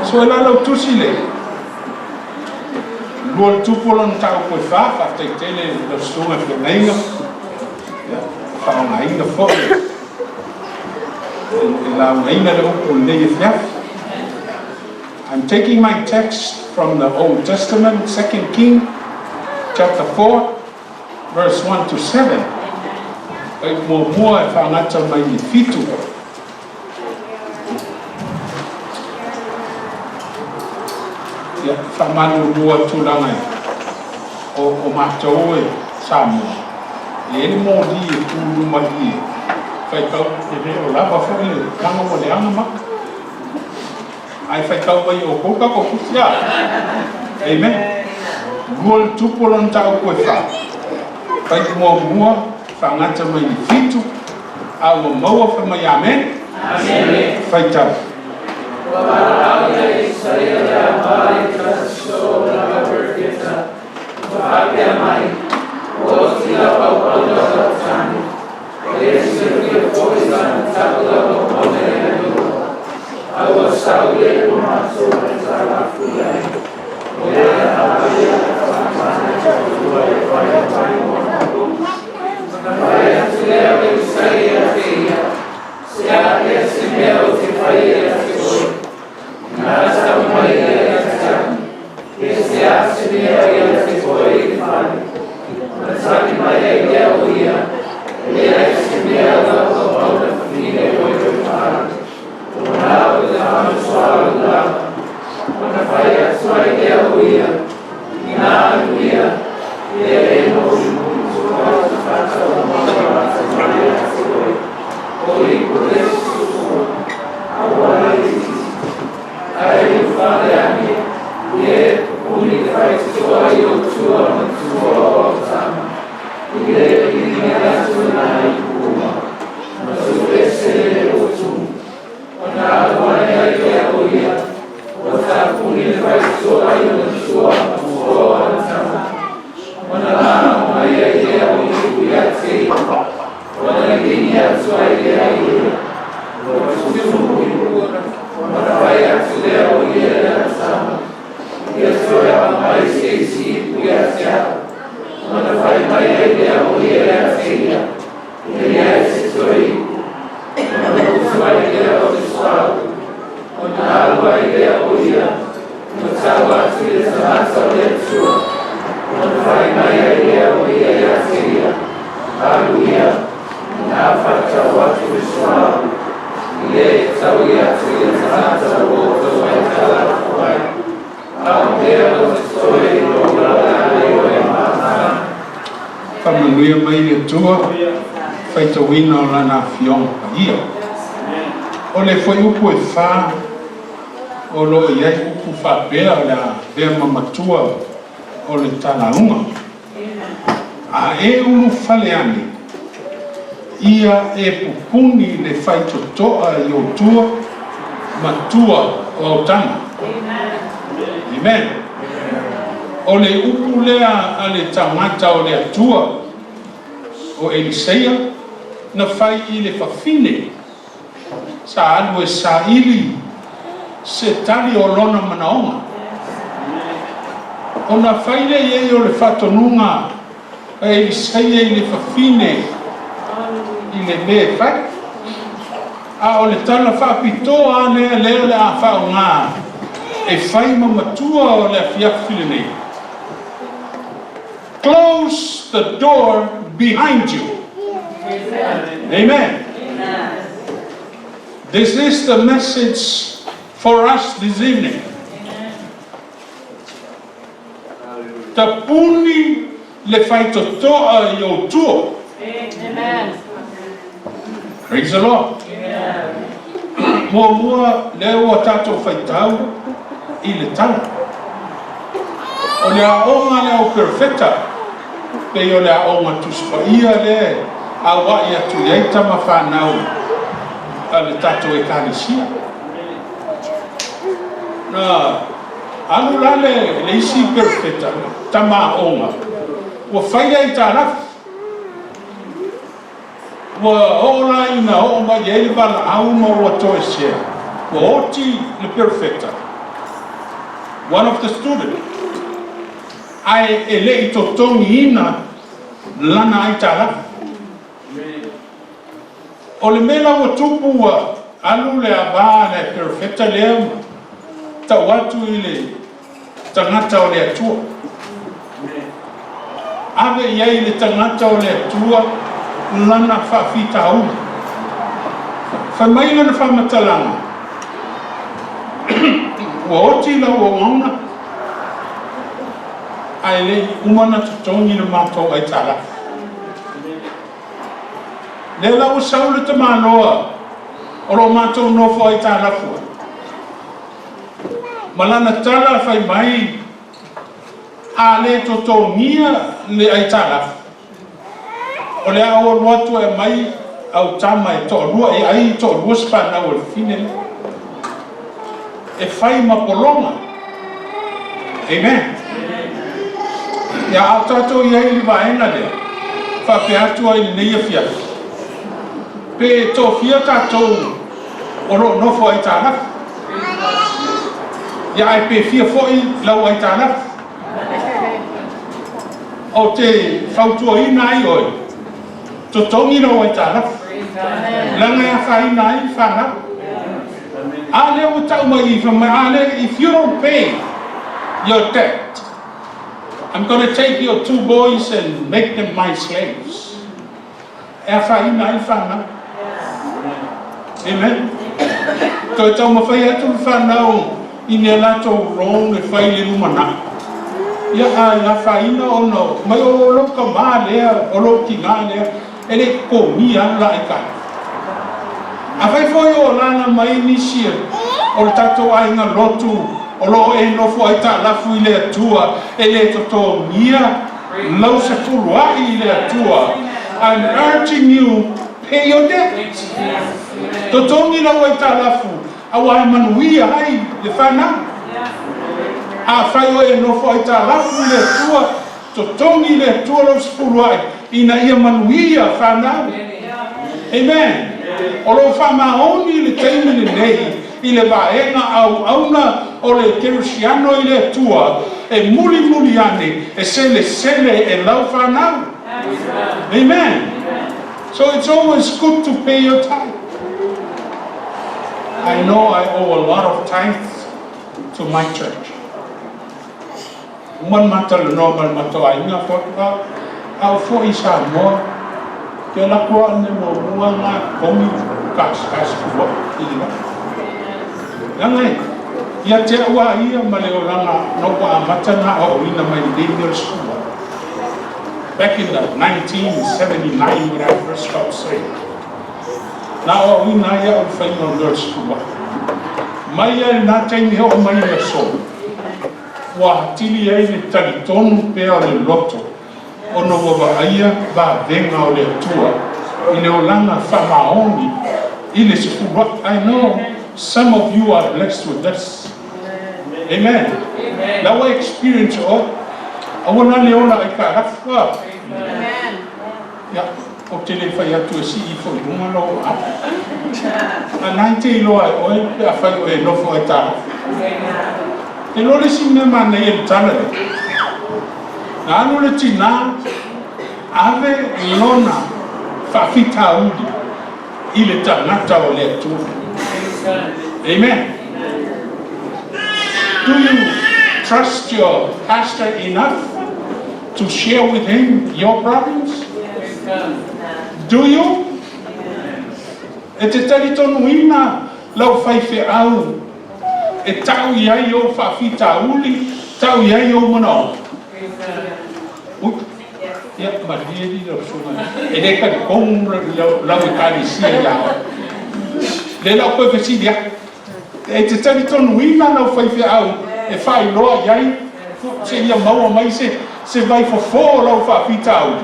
Sue la lau tusi le lua le tupu o lona mataupu e fa, faafetai tele i lau susuga i le feagaiga, ia, faaaogaina foi e laugaina le upu i lenei afiafi. I'm taking my text from the Old Testament, 2 King, chapter 4, verse 1 to 7. Fuaiupu muamua e faagata mai i le fitu. Ia, faamalulu atu leaga o matou e Samoa, e i ai le moli e tu i luma i i e faitau, e le o lava foi le leaga ua leaga maka. Ae faitau mai e outou tatou tusi a. Amen. Lua le tupu o lona mataupu e fa. Fuaiupu muamua, faagata mai le fitu, a ua maua fai mai amen. Amen. Faitau. Ua valaau ia Isaia le ama i tasi soo o la perofeta, ma faapea mai, Ua oti lau auauna o lau tane, e le silafia foi sana tau lau auauna ia Ieova, a ua sau ia i o matou aitalafu ai, o lea lava ia faatane tua e fai mai mo matou. Ona fai atu lea o Isaia ia te ia, Se a ea se mea ou te faia ia te oe? Na tau mai ia ia te au, Pe se a se mea o ia te oe i le fale? Ona tali mai ai lea o ia, E leai se mea o lau auauna fafine o e toe fale, ua manao i le faasoa au lava. Ona fai atu ai lea o ia, Inā alu ia, e le mulimuli tua i te faataumaga atamai ia te oe, o ipu le susua, a ua laitiiti. Ae ulufale ane, ia e pupuni le faitotoa i ou tua ma tua o au tama, i le piliga atu i nā ipu uma, ma tuuese le utumu. Ona alu ane ai lea o ia, ua tapuni le faitotoa i ona tua ma tua o ana tama, ona lago mai ai lea o ipu ia te ia, ona liligi atu ai lea i ia, ua tutumu ipu, ona fai atu lea o ia i ana tama, Ia toe aumai se isi ipu ia te au. Ona fai mai ai lea o ia ia te ia, E leai se toe ipu. Ona utu ai lea o le suauu. Ona alu ai lea o ia, ua tau atu i le tagata o le Atua. Ona fai mai ai lea o ia ia te ia, Alu ia, ina faatau atu le suauu, i le e taui atu i le tagata ua outou aitalafu ai, a o mea o totoe i lou lala e oe ma tama. Faamanuia mai le Atua faitauina o Lana Afioga Paia. O le fuaiupu e fa o lo o i ai upu faapea o le a avea ma matua o le talauga. A e ulufale ane, ia e pupuni le faitotoa i ou tua ma tua o au tama. Amen. O le upu lea a le tagata o le Atua, o Eliseia, na fai i le fafine sa alu e saili se tali o lona manaoga. Ona fai lea i ai o le faatonuga a Elisaia i le fafine i le mea e fai. A o le tala faapitoa lava lea lea o le a faaaoga e fai ma matua o le afiafi lenei. Close the door behind you. Amen. This is the message for us this evening. Tapuni le faitotoa i ou tua. Praise the Lord. Muamua lea ua tatou faitau i le tala. O le aoga a le au perofeta, pei o le aoga Tusi Paia lea e auai atu i ai tama fanau a le tatou Ekalesia. Na alu la le isi perofeta, tama aoga, ua fai le aitalafu. Ua oo la ina oo mai i ai le valaau ma ua toesea, ua oti le perofeta. One of the student. Ae e le i totogiina lana aitalafu. O le mea la ua tupu, ua alu le avā a le perofeta lea ma tau atu i le tagata o le Atua. Ave i ai le tagata o le Atua lana faafitauli. Fai mai lana faamatalaga, ua oti lau auauna, ae le i uma ona totogi le matou aitalafu. Lea la ua sau le tamaloa o lo o matou nofo aitalafu ai, ma lana tala fai mai, a le totogia le aitalafu, o le a ou alu atu e aumai au tama e toalua e ai toalua se fanau a le fafine lea, e fai ma pologa. Amen. Ia, a o tatou i ai i le vaega lea, faapea atu ai lenei afiafi, pe tofia tatou o lo o nofo aitalafu. Ia, ae pe fia foi lau aitalafu. Ou te fautuaina ai oe, totogi lau aitalafu. Leaga e afaina ai le fanau. A lea ua tau mai i mai, a lea, "If you don't pay your debt, I'm going to take your two boys and make them my slaves." E afaina ai le fanau. Amen. Toe taumafai atu le fanau i ni a latou loan e fai le lumanai. Ia, a afaina ona mai o lou tamā lea, o lou tinā lea, e le totogia lava la aitalafu. Afai foi o alaala mai nisi o le tatou aiga lotu o lo o e nofo aitalafu i le Atua, e le totogia lau sefuluai i le Atua, I'm urging you, pay your debt. Totogi lau aitalafu, auā e manuia ai le fanau. Afai o e nofo aitalafu i le Atua, totogi le Atua lau sefuluai ina ia manuia fanau. Amen. O lou faamaoni le taimi lenei i le vaega auauna o le kerisiano i le Atua e mulimuli ane e selesele e lau fanau. Amen. So it's always good to pay your tithe. I know I owe a lot of tithes to my church. Uma le matalanoa ma le matou aiga foatu au foi i Samoa, ke alu atu au le muamua na totogi kasikasi i le vaa. Leaga e, ia te au a ia ma le olaga na ua amata na aoaoina mai lenei mea o le sefulu. Back in the 1979 when I first got saved, na aoaoina ai au le faiga o le mea o le sefulu. Mai ai lena taimi e oo mai le aso, ua atili ai le talitonu pea o le loto ona ua vaaia vavega o le Atua i le olaga faamaoni i le sefulu. I know some of you are blessed with this. Amen. La ua experience oe. Aua la le ola aitalafu. Ia, ou te le fai atu e sii foi luga lou aao. A na te iloa e oe pe afai o e nofo aitalafu. Te iloa le isi mea manaia i le tala lea. Na alu le tinā ave lona faafitauli i le tagata o le Atua. Amen. Do you trust your pastor enough to share with him your problems? Do you? E te talitonuina lau faifeau e tau i ai ou faafitauli, tau i ai ou manaoga. Ui, ia, malie li lau susuga. E le talitonu lau ekalesia ia oe. Le lau koe fesili atu. E te talitonuina lau faifeau e faailoa i ai seia maua mai se vaifofo o lau faafitauli.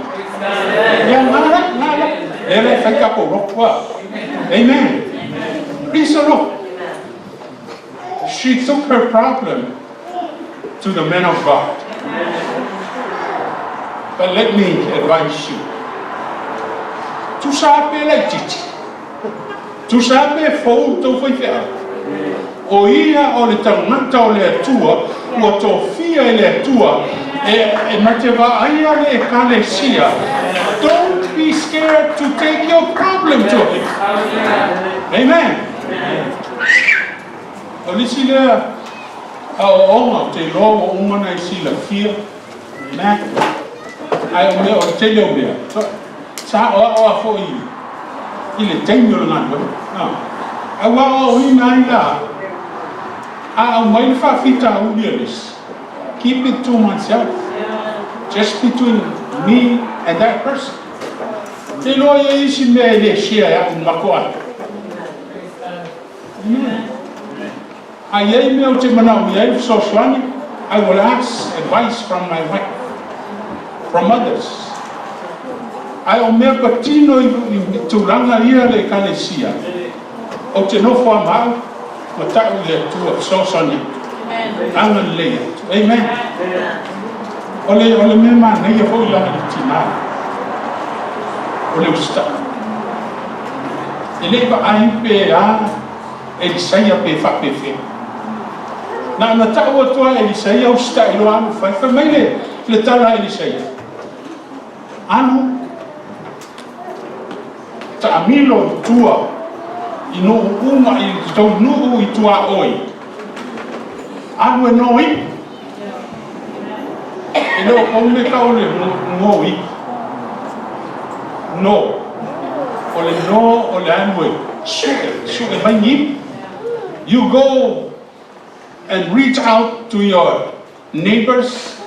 Ia, ngā la, ngā la. Lea la e fai tatou lotu a. Amen. Praise the Lord. She took her problem to the man of God. But let me advise you. Tusa pe laitiiti. Tusa pe fou tou faifeau. O ia o le tagata o le Atua, ua tofia e le Atua, e ma te vaaia le ekalesia. Don't be scared to take your problem to him. Amen. O lisi lea aoaoga ou te iloa ua uma ona e silafia, amen. Ae o mea o le tele o mea, sa aoao lava foi i le taimi o le galuega. Ae ua aoaoina ai la, a aumai le faafitauli a le isi, keep it to myself. Just between me and that person. Te iloa e i ai isi mea e le share e au ma matou aiga. Amen. A i ai mea ou te manaomia ai le fesoasoani, I will ask advice from my wife, from others. Ae o mea patino i tulaga ia le Ekalesia, ou te nofo lava ma au ma ta'u i le Atua fesoasoani atu, agalelei atu. Amen. O le, o le mea manaia foi la i le tinā, o le usitai. E le i vaai pe a Elisaia pe faapefea. Na ona tau atu lava e Elisaia, usitai loa alu fai. Fai mai le, le tala a Elisaia, alu taamilo i tua i nuu uma i tou nuu i tuaoi, alu e no ipu. E le o pau le mea tau o le no ipu. No. O le no o le alu e sue, sue mai ni ipu. You go and reach out to your neighbors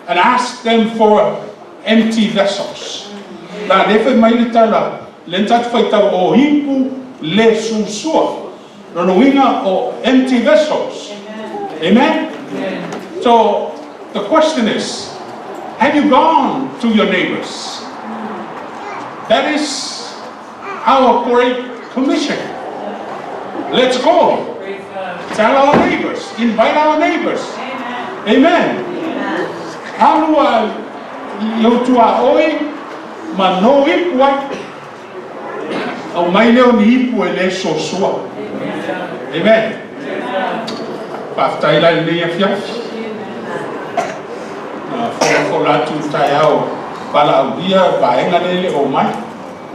and ask them for empty vessels. La lea fai mai le tala, lea na tatou faitau o ipu le susua. Lona uiga o empty vessels. Amen? So the question is, have you gone to your neighbors? That is our great commission. Let's go. Tell our neighbors. Invite our neighbors. Amen. Alu a i ou tuaoi ma no ipu ai. Aumai lea o ni ipu e le sosoa. Amen. Faafetai la i lenei afiafi. Na folafola atu i le taeao valaaulia vaega lea e le o mai.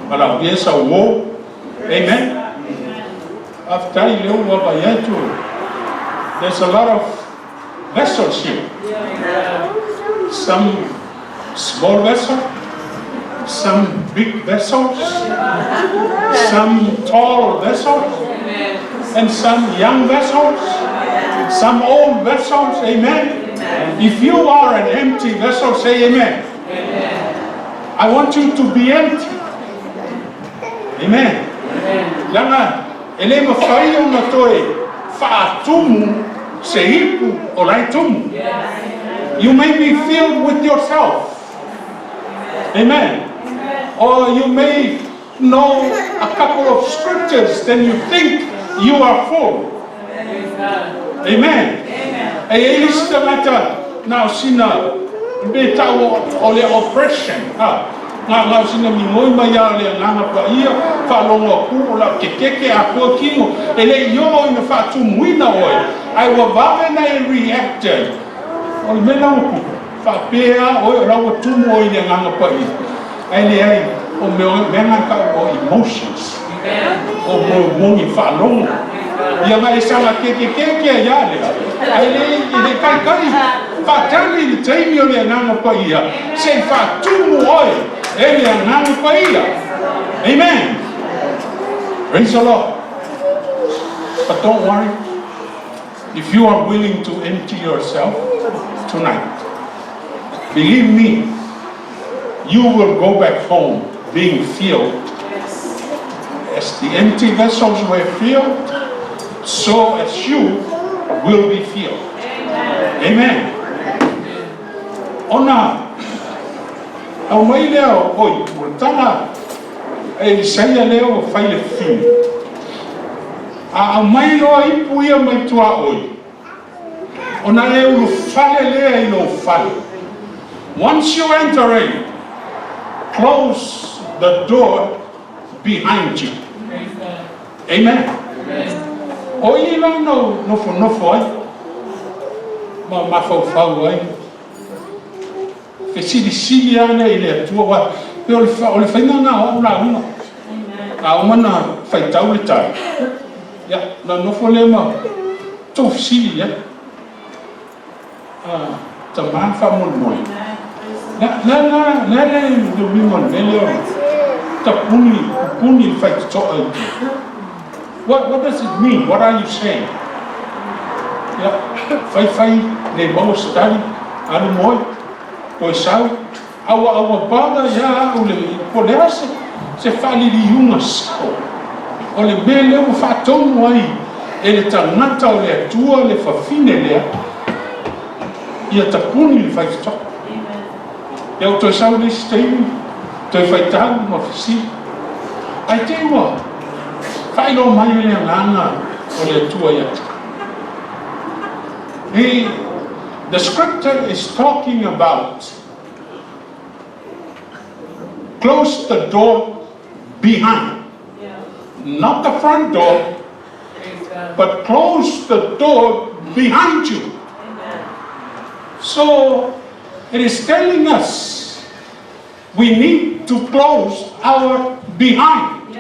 Valaaulia sau uo. Amen. Faafetai lea ua vaai atu. There's a lot of vessels here. Some small vessel, some big vessels, some tall vessels, and some young vessels, some old vessels. Amen. If you are an empty vessel, say amen. I want you to be empty. Amen. Leaga e le mafai ona toe faatumu se ipu o la e tumu. You may be filled with yourself. Amen. Or you may know a couple of scriptures, then you think you are full. Amen. E i ai le isi tagata na o sina mea tau o le oppression, ha. Na na o sina migoi mai lava o le Agaga Paia, faalogo atu o lau kekeke atoa kino, e le i oo ina faatumuina oe, ae ua vave ona e react ai. O le mea la ua tupu, faapea oe o la ua tumu oe i le Agaga Paia, ae leai, o mea na e tau o emotions, o moni faalogo. Ia na e saga kekekeke ai lava lea, ae le i le kaikai faatali i le taimi o le Agaga Paia, se i faatumu oe e le Agaga Paia. Amen. Praise the Lord. But don't worry. If you are willing to empty yourself tonight, believe me, you will go back home being filled. As the empty vessels were filled, so as you will be filled. Amen. Ona aumai lea o ipu, o le tala e Isaia lea ua fai le fili. A aumai loa ipu ia mai tuaoi, ona e ulufale lea i lou fale. Once you enter in, close the door behind you. Amen. O i la na ou nofonofo ai ma mafaufau ai, fesilisili lava lea i le Atua, aua pei o le faiga lena o au lauga. A uma ona faitau le tala, ia, ona nofo lea ma tuufesili i ai. Tama faamolemole, le a le uiga o le mea lea o le tapuni, pupuni le faitotoa i tua? What does it mean? What are you saying? Ia, fai fai le maua se tali, alu moe, toe sau, a ua bother ia au le, po o le a se faaliliuga sao o le mea lea ua faatonu ai e le tagata o le Atua le fafine lea ia tapuni le faitotoa. Ia ua toe sau le isi taimi, toe faitau ma fesili. Ae te i ua faailoa mai e le Agaga o le Atua ia te au. The scripture is talking about close the door behind. Not the front door, but close the door behind you. So it is telling us we need to close our behind.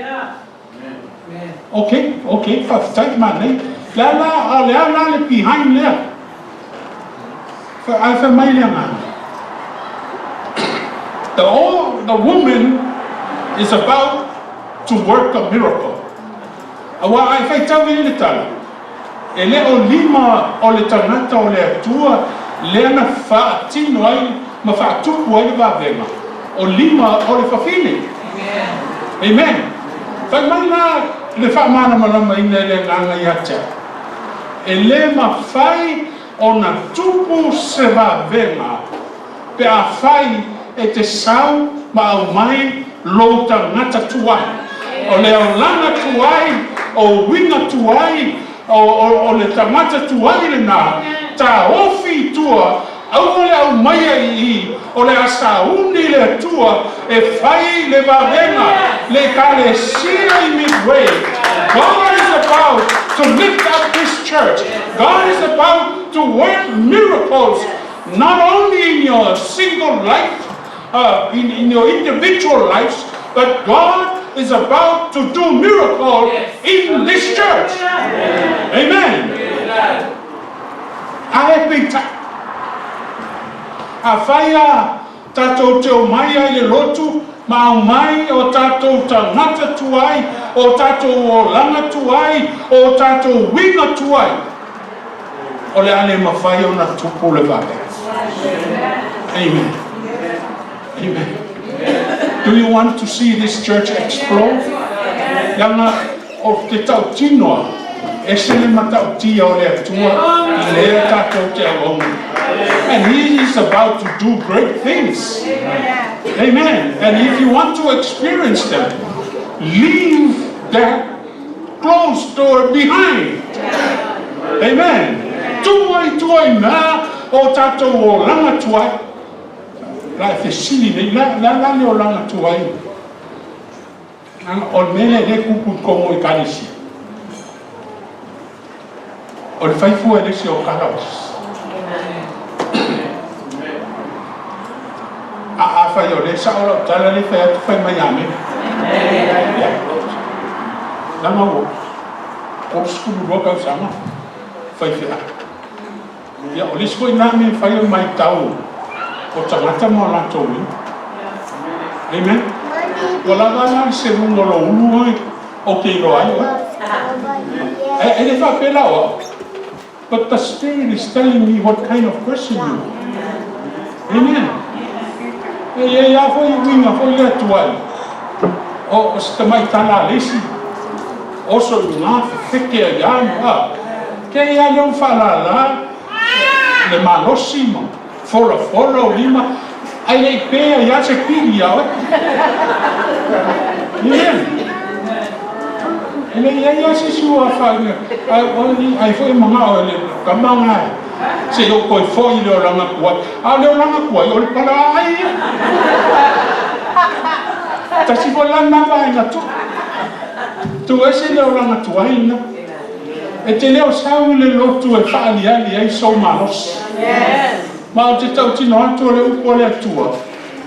Okay, faafetai manai. Le ala, a le ala le behind lea. Fa ai fa mai le agaga. The woman is about to work a miracle. Aua ai faitau i le tala, e le o lima o le tagata o le Atua lea na faatino ai ma faatupu ai le vavega, o lima o le fafine. Amen. Fai mai la le faamalamalamaina e le Agaga ia te au, e le mafai ona tupu se vavega pe afai e te sau ma aumai lou tagata tuai. O le olaga tuai, o uiga tuai, o le tagata tuai lena, taofi i tua, aua le aumaia i i, o le a sauni le Atua e fai le vavega le Ekalesia i Midway. God is about to lift up this church. God is about to work miracles not only in your single life, in your individual lives, but God is about to do miracles in this church. Amen. Ae peitai, afai a tatou te omai ai le lotu ma aumai o tatou tagata tuai, o tatou olaga tuai, o tatou uiga tuai, o le a le mafai ona tupu le vavega. Amen. Amen. Do you want to see this church explode? Leaga o te tautinoa, e se le matautia o le Atua i lea tatou te auauna. And he is about to do great things. Amen. And if you want to experience them, leave that closed door behind. Amen. Tuu ai tua i ina o tatou olaga tuai. La e fesili nei, la la la le olaga tuai. O le mea lea le tupu i totonu o Ekalesia. O le fai fua e le isi o tala o isi. A fai o le sao lau tala le fai atu fai mai amene. Ia. Leaga ua 32 tausaga fai feau. Ia, o le isi foi lena mea e fai o le matau o tagata ma o latou uiga. Amen. Ua lava la le seluga o lou ulu oe ou te iloa ai oe. E le faapea la o au. But the Spirit is telling me what kind of person you are. Amen. E i ai lava foi uiga foi lea tuai. O se tamaitala a le isi, oso i luga, fefete ai lava, a. Ke ia lea ua faalala le malosi ma folafola o lima, ae le i pe ai lava se pili ia oe. Amen. E le i ai lava se isi ua afaina, ai foi e manao e le tama lena se i ou toe foi i le olaga tuai. A o le olaga tuai, o le palaai ia. Tasi foi la lena vaega tuu. Tuu ese le olaga tuai lena. E te le o sau i le lotu e faaaliali ai sou malosi. Ma ou te tautino atu o le upu a le Atua,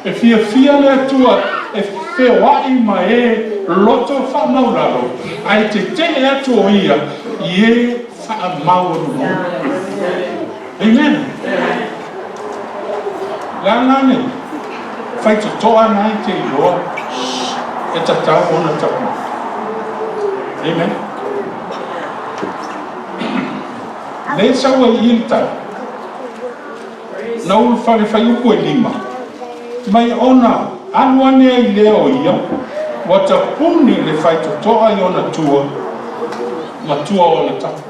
e fiafia le Atua e feoai ma e loto faamaualalo, ae tetee atu o ia i e faamaualuluga. Amen. O le a la le faitotoa lena e te iloa e tatau ona tapuni? Amen. Lea e sau ai i i le tala, na ulufale fuaiupu e 5, mai ona alu ane ai lea o ia, ua tapuni le faitotoa i ona tua, ma tua o ona tapu.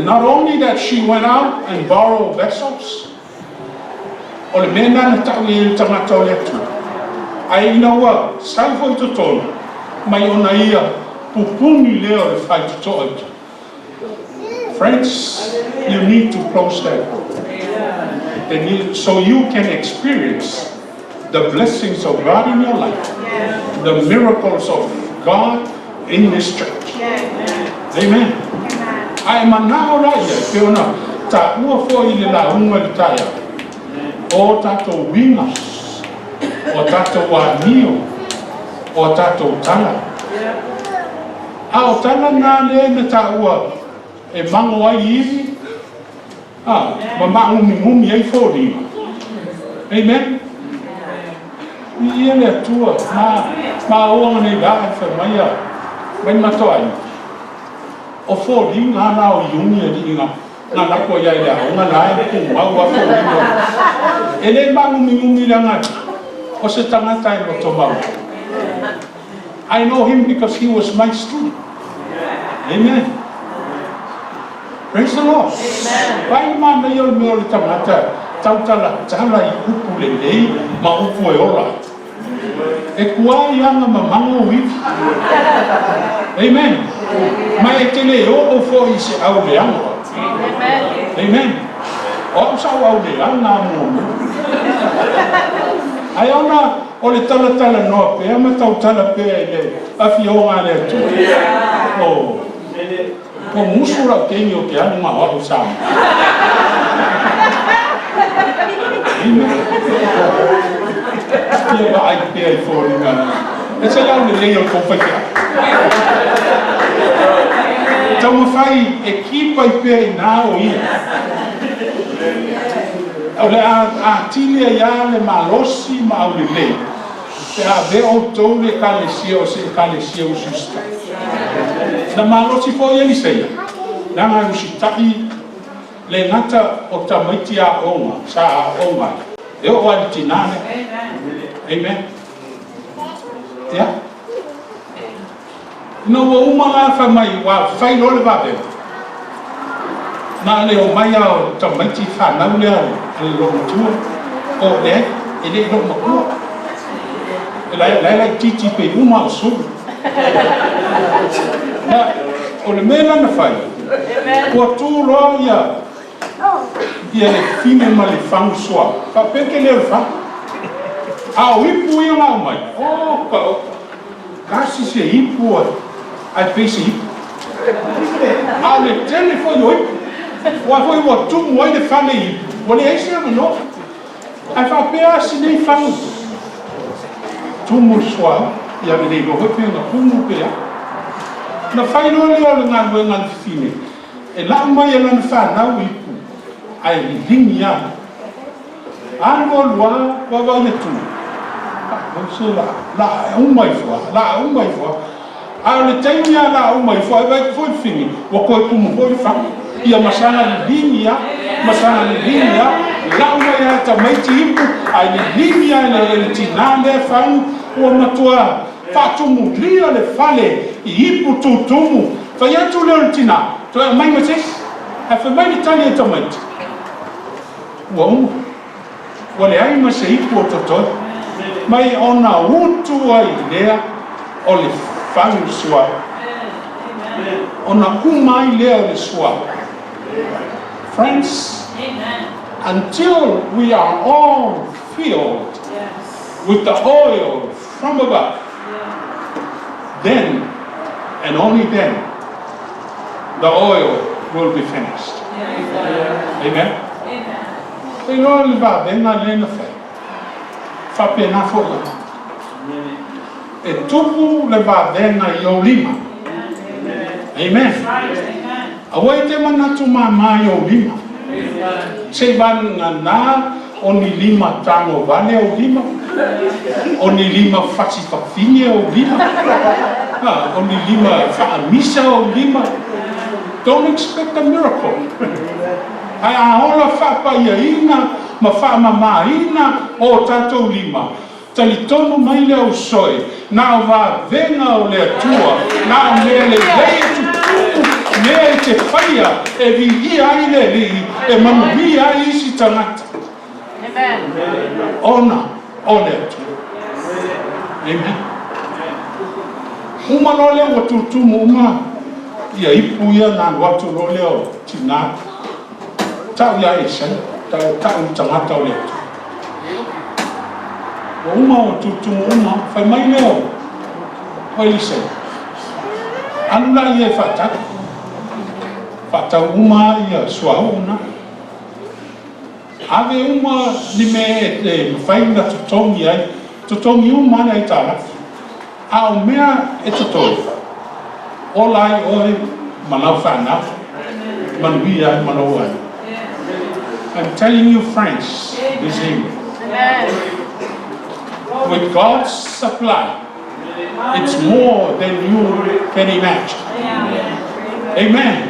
Not only that she went out and borrowed vessels, o le mea lena na tau i ai le tagata o le Atua, ae ina ua sau foi i totonu, mai ona ia pupuni lea o le faitotoa i tua. Friends, you need to close that door. So you can experience the blessings of God in your life, the miracles of God in this church. Amen. Ae manao la ia, pe ona taua foi i le lauga i le taeao, o tatou uiga, o tatou amio, o tatou tala. A o tala na lea na taua e mago ai ivi, ma maagumigumi ai foliga. Amen. Ia le Atua, ma oa nei la e fai mai a, mai matoai. O foliga la o iuni e liiga, na lako ia i le aoga la e pumau a foliga. E le maagumigumi langa o se tagata e loto mau. I know him because he was my student. Amen. Praise the Lord. Vai ma nei o le mea o le tagata tautala tala i upu lelei ma upu e ola. E kua i anga mamango uivi. Amen. Ma e te le o o fo i se au leanga. Amen. O au sa au leanga mo mo. Ai ona o le talatala noa pea ma tautala pea i le afioga a le Atua. O ko musu lau teimi o te alu ngā o au sa. Amen. Ia vaai pea i foliga. E se lau lelei o le kou whaitea. Taumafai e kipa i pea i nā o ia. O le atili ai a le malosi ma au lelei, pe a ve outou le ekalesia o se ekalesia usiusita'i. Na malosi foi Eliseia, leaga e usita'i le gata o tamaiti aoga sa aooga ai, e oo lava i le tinā lea. Amen. Ia. Ina ua uma la fai mai ua fai loa le vavega, na le omai lava o tamaiti fanau lea a le loomatua, o leai, e le i loomatua. E la e laitiiti pei uma o sulu. Na, o le mea la na fai, ua tu loa ia le fine ma le fagu soa, faapea ke lea o le fagu. A o ipu ia na aumai, o ka o, kasi se ipu ae pei se ipu. A o le tele foi o ipu, aua foi ua tumu ai le fale i ipu, ua leai se avanoa. Ae faapea si nei fagu, tumu le suauu, ia le le iloa foi pe na tumu pe a. Na fai loa lea o le galuega a le fafine, e lau mai e lana fanau ipu, ae liligi lava. Alu alu lava, vaavaai atu, se la uma ifo lava, la uma ifo lava. A o le taimi lava la uma ifo, ae vaai atu foi le fafine, ua toe tumu foi le fagu. Ia masaga liligi lava, masaga liligi lava, lau mai lava e tamaiti ipu, ae liligi lava e le tinā lea fagu, ua matua faatumulia le fale i ipu tutumu. Fai atu lea o le tinā, toe aumai ma se isi. Ae fai mai le tali a tamaiti, ua uma, ua leai ma se ipu o totoe. Mai ona utu ai lea o le fagu suauu. Ona uma ai lea o le suauu. Friends, until we are all filled with the oil from above, then and only then The oil will be finished. Amen. E iloa le vavega lea na fai. Faapena foi au. E tupu le vavega i ou lima. Amen. Aua e te manatu māmā i ou lima. Seiavagana o ni lima tagovale ou lima, o ni lima fasifafine ou lima, o ni lima faamisa ou lima. Don't expect a miracle. Ae a ola faapaiaina ma faamamāina o tatou lima, talitonu mai le ausoe, na o vavega o le Atua, na o mea lelei e tutupu, mea e te faia, e viia ai le Alii, e manuia ai isi tagata. Ona o le Atua. Amen. Uma loa lea ua tutumu uma ia ipu ia na alu atu loa lea o tinā. Tau ia Isaia, tau tau i tagata o le Atua. Ua uma ua tutumu uma, fai mai lea o Elisai. Alu la ia e faatau. Faatau uma ia suauu na. Ave uma ni mea e mafai ona totogi ai, totogi uma le aitalafu. A o mea e totoe, ola ai oe ma lau fanau, manuia ai ma lou aiga. I'm telling you, friends, this evening, with God's supply, it's more than you can imagine. Amen.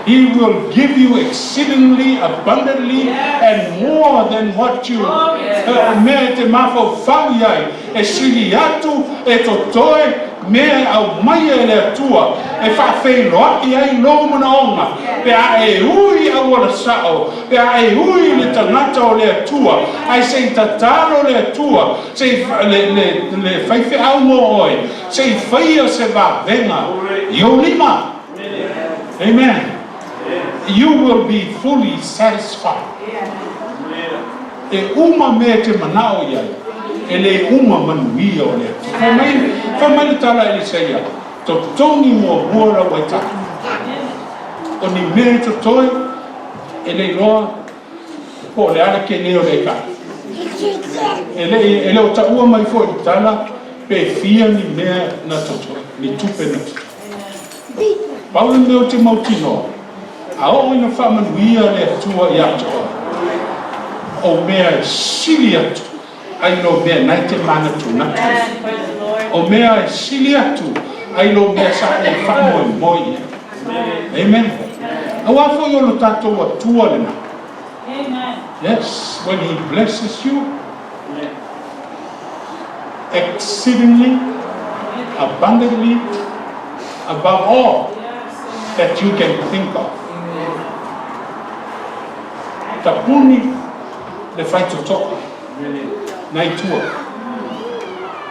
He will give you exceedingly abundantly and more than what you mea e te mafaufau i ai e sili atu e totoe mea e aumai e le Atua e faafeiloai ai lou manaoga pe a e ui auala sao pe a e ui le tagata o le Atua ae se i tatalo le Atua se i le faifeau mo oe se i faia se vavega i ou lima. Amen. You will be fully satisfied. E uma mea te manao i ai, e le uma manuia o le Atua. Fai mai le tala Elisaia, totogi muamua lau aitalafu. O ni mea e totoe, e le iloa po o le a le kele o le aitalafu. E le o taua mai foi i tala pe fia ni mea na totoe, ni tupe na totoe. Pau le mea o te mautinoa, a oo ina faamanuia le Atua ia te oe, o mea e sili atu ai lo mea nai te manatunatu ai. O mea e sili atu ai lo mea sa e faamoemoe i ai. Amen. Auā foi o lo tatou Atua lena. Yes, when He blesses you exceedingly, abundantly, above all that you can think of. Tapuni le faitotoa nai tua.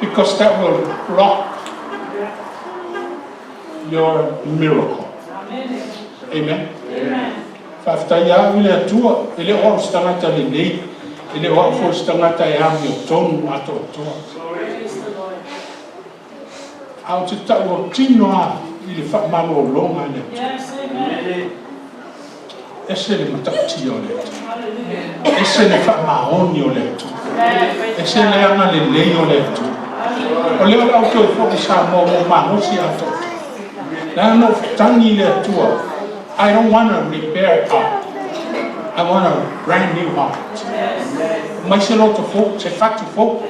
Because that will block your miracle. Amen. Faafetai au i le Atua, e le o au se tagata lelei, e le o au foi se tagata e amiotonu atoatoa. A o te tauotino a i le faamalologa a le Atua. Ese le matautia o le Atua. Ese le faamaoni o le Atua. Ese le agalelei o le Atua. O lea o le a ou toe foi i Samoa ua ou malosi atoatoa. Leaga na ou tagi i le Atua, I don't want a repaired heart. I want a brand new heart. Mai se loto fou, se fatu fou.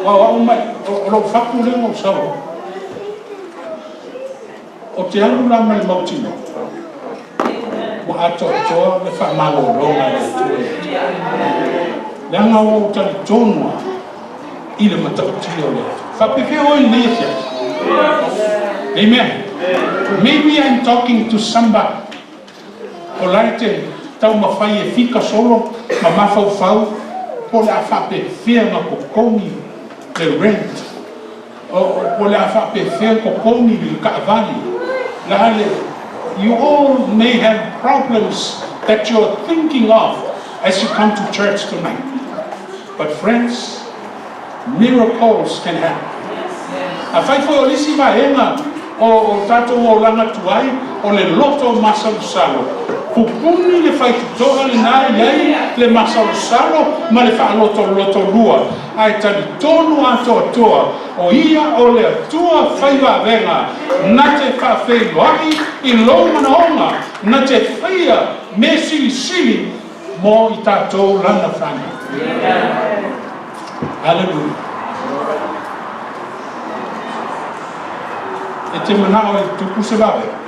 Aua o au mai, o lou fatu lea na ou sau ai. O te alu la ma le mautinoa, ua atoatoa le faamalologa a le Atua ia te au. Leaga ua ou talitonu lava i le matautia o le Atua. Faapefea oe i lenei afiafi? Amen. Maybe I'm talking to somebody o la e te taumafai e fika solo ma mafaufau po o le a faapefea ona totogi le rent, po o le a faapefea totogi le taavale. Le a le You all may have problems that you're thinking of as you come to church tonight. But friends, miracles can happen. Afai foi o le isi vaega. O tatou olaga tuai, o le loto masalosalo, pupuni le faitotoa lena e i ai le masalosalo ma le faalotolotolua, ae talitonu atoatoa o Ia o le Atua fai vavega na te faafeiloai i lou manaoga, na te faia mea silisili mo i tatou lana fanau. Aleluia. E te manao e tupu se vavega?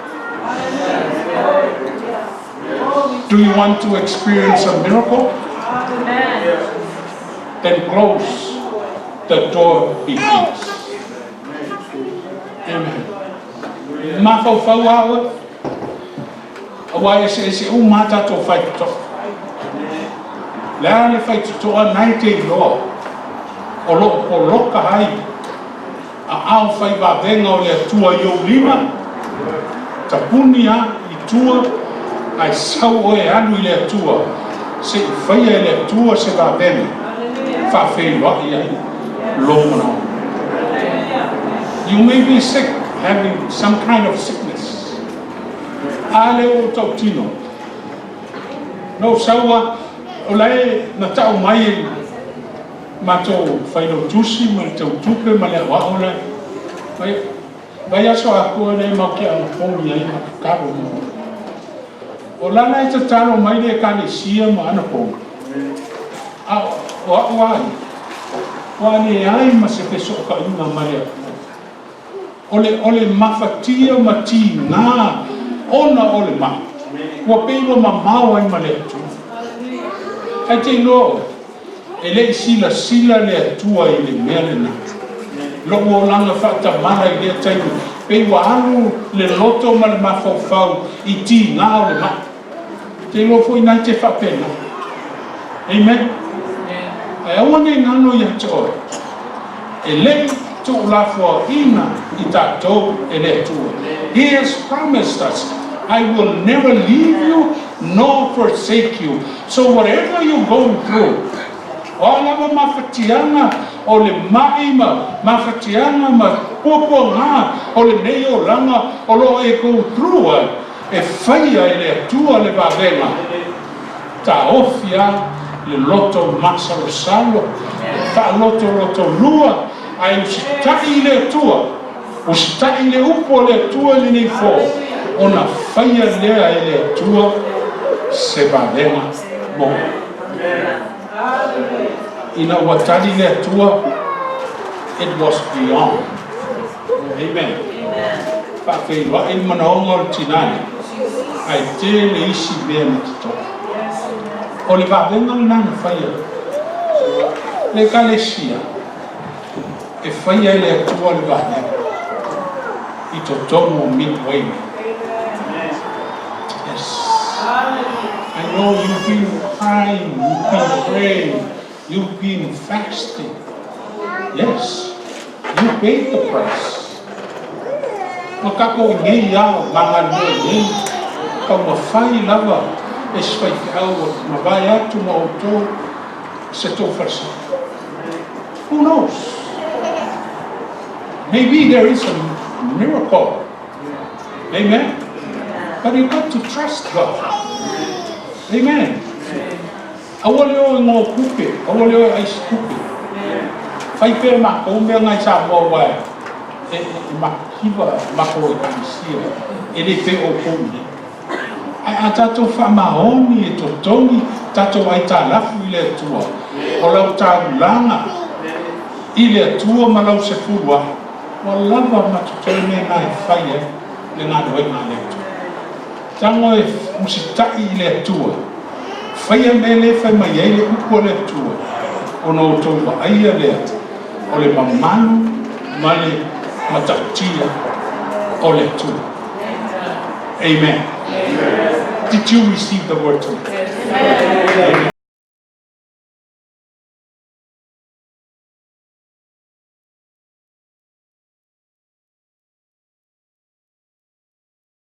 Do you want to experience a miracle? Then close the door behind us. Amen. Mafaufau a oe. Auā eseese uma a tatou faitotoa. Le a le faitotoa na e te iloa o loo poloka ai aao fai vavega o le Atua i ou lima, tapuni a i tua ae sau oe e alu i le Atua se i faia e le Atua se vavega faafeiloai ai lou manaoga. You may be sick, having some kind of sickness. A le o tautino. No saua o lae na tau mai e matou failautusi ma le tautupe ma le aoao lae. Vai, vai aso atoa lea matou te anapogi ai ma tatalo mo. O lala e tatalo mai le Ekalesia ma anapogi. A o a'u ai, ua leai ma se fesootaiga ma le Atua. O le mafatia ma tigā ona o le mai, ua pei ua mamao ai ma le Atua. Ae te iloa oe, e le i silasila le Atua i le mea lena. Lo'u olaga faatamala i lea taimi, pei ua alu le loto ma le mafaufau i tigā o le mai. Te iloa foi nai te faapena. Amen. Ae aua nei galo ia te oe. E le i tuulafoaina i tatou e le Atua. He has promised us, "I will never leave you nor forsake you." So whatever you're going through, o a lava mafatiaga o le mai ma mafatiaga ma puapuaga o lenei olaga o loo e go through ai, e faia e le Atua le vavega. Taofi a le loto masalosalo, faalotolotolua, ae usitai i le Atua, usitai i le upu o le Atua i lenei fo, ona faia lea e le Atua se vavega mo. Ina ua tali le Atua, it was beyond. Amen. Faafeiloai le manaoga o le tinane, ae tele isi mea na totoe. O le vavega lena na faia. Le Ekalesia, e faia e le Atua le vavega i totonu o Midway. Yes. I know you've been crying, you've been praying, you've been fasting. Yes, you paid the price. Ma tatou nei ao magalue nei, taumafai lava e se faifeau ma vae atu ma outou se tou falesa. Who knows? Maybe there is a miracle. Amen. But you got to trust God. Amen. Aua le o e ngō kupe, aua le o e aisi kupe. Fai pea matou mea ngai Samoa ua e makiva matou Ekalesia, e le pe outou nei. Ae a tatou faamaoni e totogi tatou aitalafu i le Atua, o lau taulaga i le Atua ma lau sefulu ae, ua lava ma totoe mea na e fai ai le galuega a le Atua. Tago e usitai i le Atua, faia mea le fai mai ai le upu a le Atua, ona outou vaaia lea o le mamalu ma le matautia o le Atua. Amen. Did you receive the word tonight?